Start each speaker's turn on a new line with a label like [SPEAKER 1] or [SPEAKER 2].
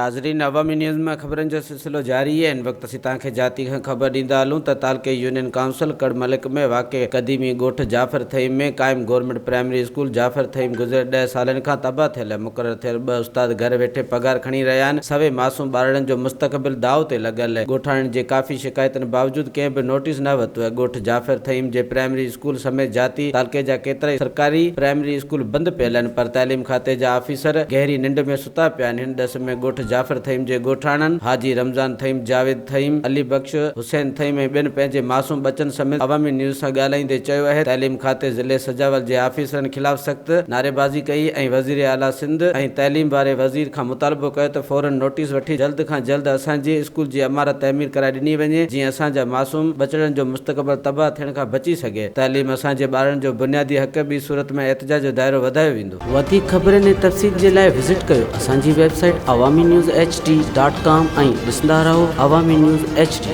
[SPEAKER 1] ناظرين عوامي نيوز ۾ خبرن جو سلسلو جاري آهي هن وقت اسين توهان کي جاتي کان خبر ڏيندا هلون ته تعلقي يونين ڪائونسل ڪڙ ملڪ ۾ واقع قديمي ڳوٺ جعفر ٿهيم ۾ قائم government primary school Jafar Thaheem گذريل ڏهه سالن کان تباهه ٿيل مقرر ٿيل ٻه استاد گهر ويٺي پگهار کڻي رهيا آهن سوين معصوم ٻارڙن جو مستقبل داء تي لڳل ڳوٺاڻن جي ڪافي شڪايتن باوجود ڪنهن به نوٽيس نه ورتو ڳوٺ جعفر ٿهيم جي پرائمري اسڪول سميت جاتي تعلقي جا ڪيترائي سرڪاري پرائمري اسڪول بند پيل آهن پر تعليم کاتي جا آفيسر گهري ننڊ ۾ ستا پيا آهن هن ڏس ۾ ڳوٺ جعفر ٿهيم جي ڳوٺاڻن حاجي رمضان ٿهيم، جاويد ٿهيم، علي بخش، حسين ٿهيم ۽ ٻين پنهنجي معصوم ٻچن سميت عوامي نيوز سان ڳالهائيندي چيو اهي تعليم کاتي ضلعي سجاول جي آفيسرن خلاف سخت نعريبازي ڪئي ۽ وزير اعليٰ سنڌ ۽ تعليم واري وزير کان مطالبو ڪيو ته فورن نوٽيس وٺي جلد کان جلد اسان جي اسڪول جي عمارت تعمير ڪرائي ڏني وڃي جيئن اسان جا معصوم ٻچڙن جو مستقبل تباهه ٿيڻ کان بچي سگهي. تعليم اسان جي ٻارڙن جو بنيادي حق ٻي صورت ۾ احتجاج جو دائرو وڌايو ويندو. وڌيڪ خبرن ۽ تفصيل جي لاء وزٽ ڪيو اسان جي website Awami news H D dot com ۽ ڏسندا رهو عوامي نيوز ايڇ ڊي.